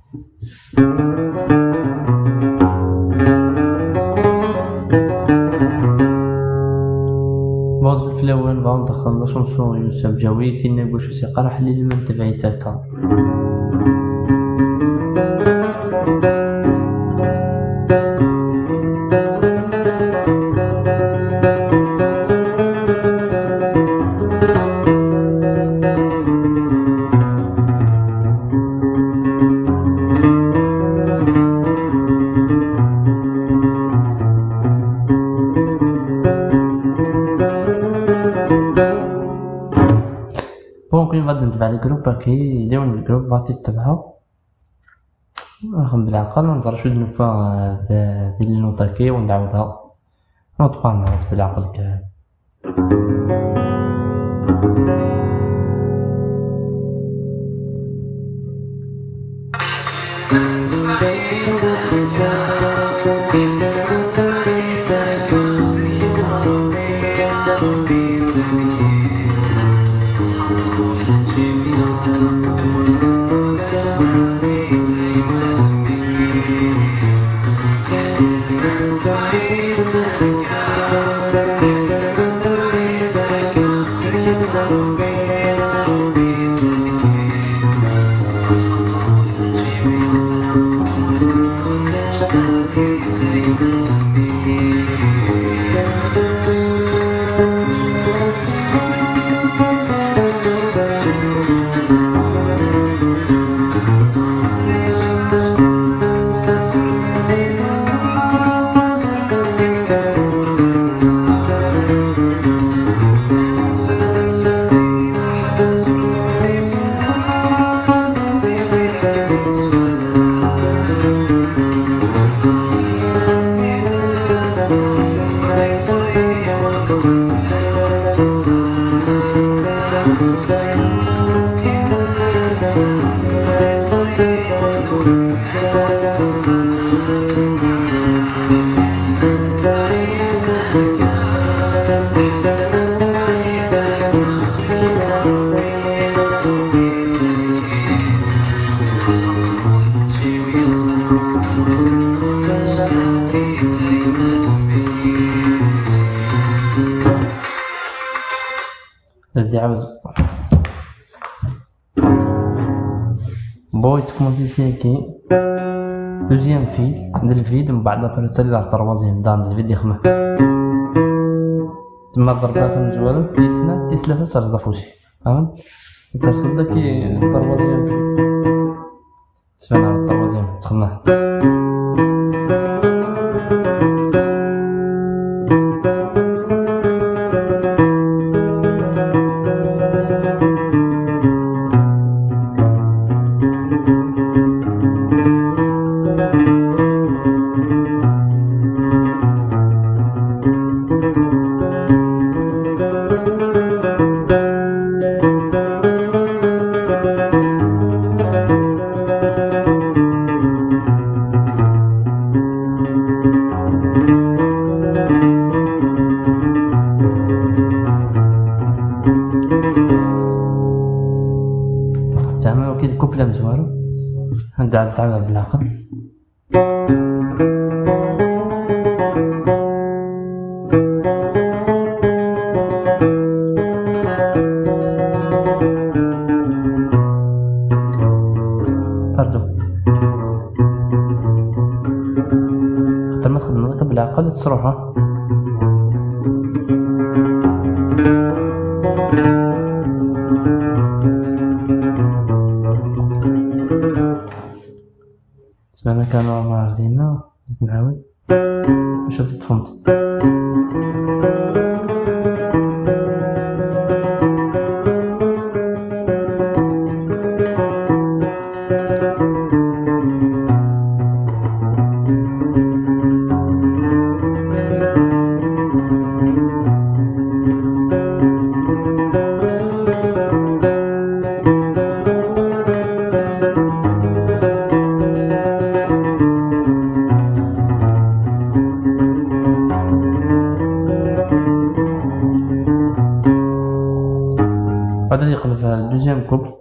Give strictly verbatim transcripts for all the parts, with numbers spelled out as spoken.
Bonjour fell-awen, bɣa ad d-xedmeɣ la chanson Youssef Djaoui, tinna n wacu s-yeqqar Ḥlil ma n tebɛit akka. Bon, كاين غادي نتبع الجروب هاكي، يديرون الجروب غادي تتبعها. نخدم بالعقل، نظر شو نوفا، آه، ذا-، ذي النوت هاكي ونعاودها. نوت بار نوت بالعقل كان. Ad d-iɛawed. Bon, yettkumansi ici-agi. Deuxième fil, d le vide, mbeɛd après tali la troisième dan, d le vide yexma. Tma ḍerba tamezwarut, tis snat, tis tlata terẓa ɣef uci. Fahmet? Terseḍ daki troisième fil. Tban ɣer troisième, txemma. زعما كي الكوبل مزوارو، عندها عزت على بالعقل. Pardon. Xaṭer ma txedmeḍ akka belɛqel, ad tesruḥeḍ. Ssmana kan ɣer dinna, ad nɛawed. Bac ad teṭṭfemt. Ad yeqleb ɣer deuxième couple.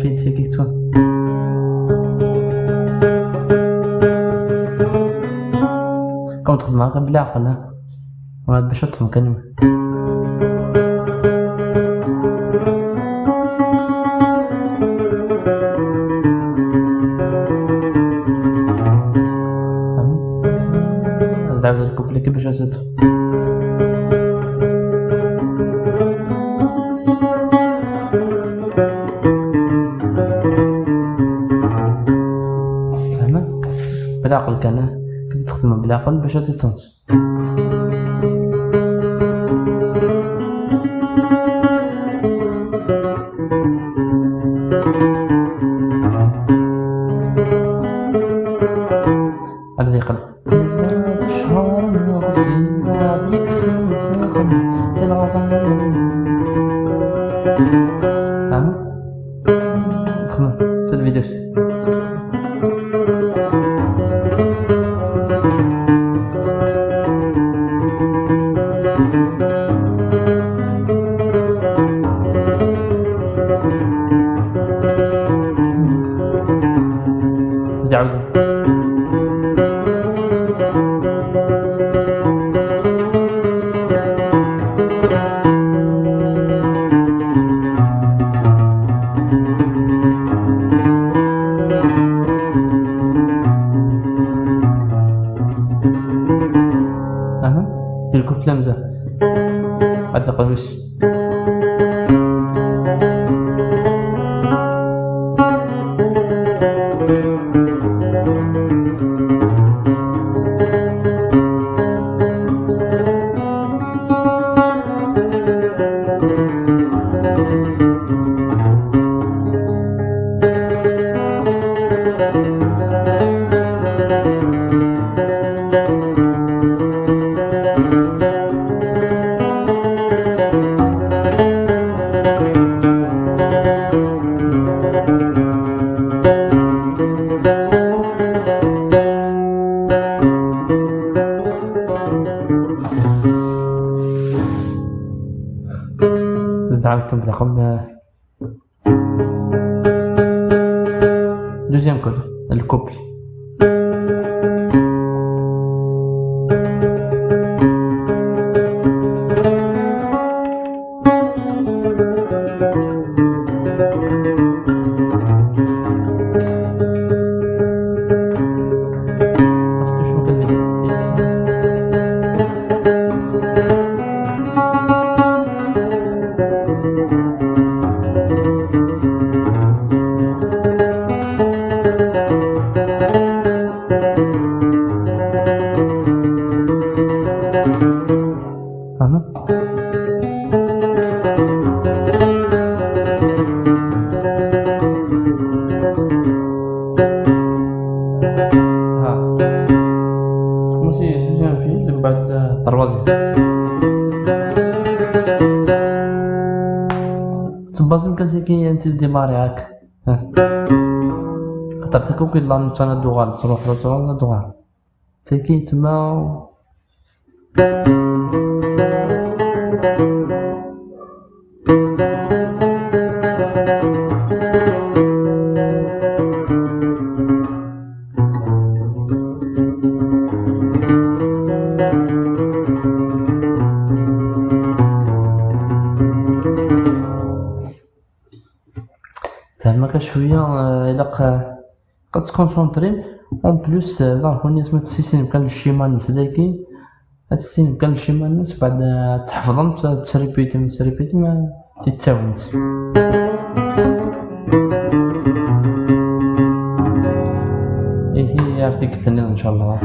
Fi d-sigi ttun. Comme txedmeḍ akka bla aql, ha? Ur bac ad tfhem kan. Ad nɛawed lkupli kan bac ad tfhem. Fehmem? Belɛaqel kan, ah. Kan txedmem belɛaqel bac ad t-tens. Ad yeqqel. Fehmem? Xdem. C'est le vidéo. زيد عاود. اها، الكوبلي مزال. هذا قميص. زعلكم في الخبز. Deuxième code, le couple. فهمت؟ ها. Commencer deuxième fil, من بعد، آه، troisième. تبازم كان سيكي انت ديماري هاك. ها. خاطر تاكو كي لا نتا ندوغال، تروح، تروح، ندوغال. تاكي تما. زعما كشوية، آه، إلا ق-، قد تكونسونطري. اون بليس، آه، ظهر هوني اسمها تسيسين كان الشيما نسلاكي. تسيسين كان الشيما الناس بعد، آه، تحفظهم، ت-، تريبيتي، تريبيتي ما تتساومت. إيه، يا رفيق التنين إن شاء الله.